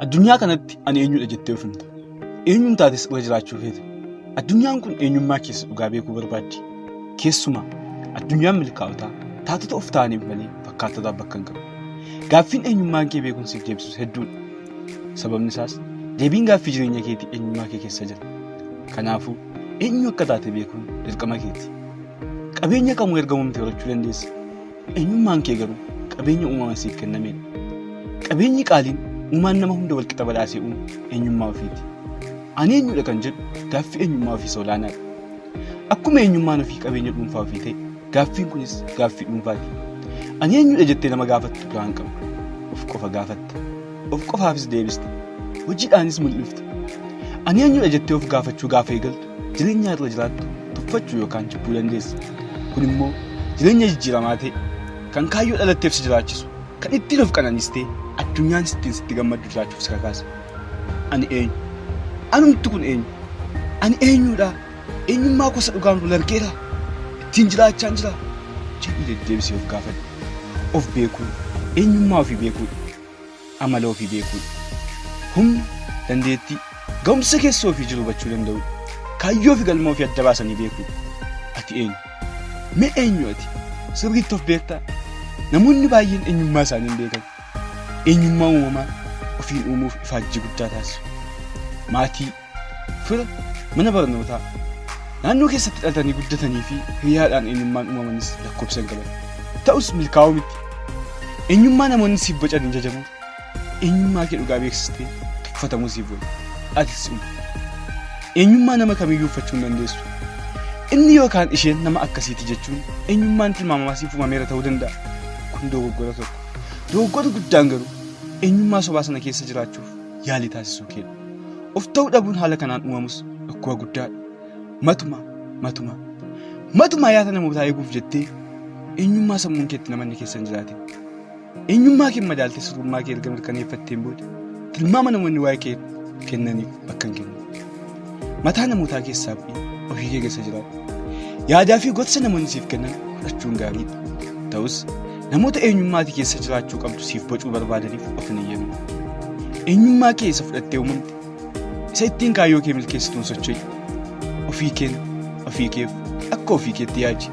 Addunyaa kanatti ani eenyudha jettee of himta? Eenyuun taates irra jiraachuu feeta? Addunyaan kun eenyummaa keessa dhugaa beekuu barbaaddi. Keessumaa addunyaan milkaa'otaa taatota of ta'aniif malee fakkaattotaaf bakka hin qabu. Gaaffiin eenyummaan kee beekuun siif deebisus hedduudha. Sababni isaas deebiin gaaffii jireenya keetii eenyummaa kee keessa jira. Kanaafuu eenyu akka taate beekuun dirqama keeti. Qabeenya kamuu erga uumamte horachuu dandeessa. Eenyummaan kee garuu qabeenya uumamaan siif kennamedha. Qabeenyi qaaliin uumaan nama hunda walqixa badhaasee uume eenyummaa ofiiti. Ani eenyudha kan jedhu gaaffii eenyummaa ofii isa olaanaadha. Akkuma eenyummaan ofii qabeenya dhuunfaa ofii ta'e gaaffiin kunis gaaffii dhuunfaati. Ani eenyudha jettee nama gaafattu biraa hin qabdu. Of qofa gaafatta. Of qofaafis deebista. Hojiidhaanis mul'ifta. Ani eenyudha jettee of gaafachuu gaafa eegaltu jireenya irra jiraattu tuffachuu yookaan jibbuu dandeessa. Kun immoo jireenya jijjiiramaa ta'e kan kaayyoo dhalatteef si jiraachisu kan ittiin of qananiistee addunyaan ittiin sitti gammaddu jiraachuuf si kakaasa. Ani eenyu? Anumti kun eenyu? Ani eenyudha? Eenyummaa gosa dhugaan wal argeera? Ittiin jiraachaan jira? Jedhii deddeebisee of gaafadhu. Of beekuun eenyummaa ofii beekuudha. Amala ofii beekuudha. Humna, dandeettii, ga'umsa keessoo ofii jiru hubachuu danda'uudha. Kaayyoo fi galma ofii adda baasanii beekuudha. Ati eenyu? Mee eenyu ati? Sirriitti of beektaa? Namoonni baay'een eenyummaa isaanii hin beekan. Eenyummaa uumamaa ofiin uumuuf ifaajjii guddaa taasisu. Maatii, fira, mana barnootaa, naannoo keessatti dhalatanii guddatanii fi hiriyaadhaan eenyummaan uumamanis lakkoofsa hin qaban. Ta'us milkaa'uu miti. Eenyummaa namoonni siif bocan hin jajamu. Eenyummaa kee dhugaa beeksistee tuffatamuu siif wayya. Atis uma. Eenyummaa nama kamiyyuu uffachuu hin dandeessu. Inni yookaan isheen nama akkasiiti jechuun eenyummaan tilmaamamaa siif uumameera ta'uu danda'a. Kun dogoggora tokko. Dogoggorri guddaan garuu eenyummaa sobaa sana keessa jiraachuuf yaalii taasisuu keedha. Of ta'uu dhabuun haala kanaan uumamus dhukkuba guddaadha. Matuma, matuma, matumaa yaada namootaa eeguuf jettee eenyummaa sammuun keetti namanni keessa hin jiraatin. Eenyummaa kee madaaltee sirrummaa kee erga mirkaneeffatteen booda tilmaama namoonni waa'ee kee kennaniif bakka hin kennu. Mataa namootaa keessaa bu'ii ofii kee keessa jiraadhu. Yaadaa fi gorsa namoonni siif kennan fudhachuun gaariidha. Ta'us namoota eenyummaa ati keessa jiraachuu qabdu siif bocuu barbaadaniif of hin eeyyamin. Eenyummaa kee isa fudhattee uumamte isa ittiin kaayyoo kee milkeessituun socho'i. Ofii keen ofii keef akka ofii keetti yaadi.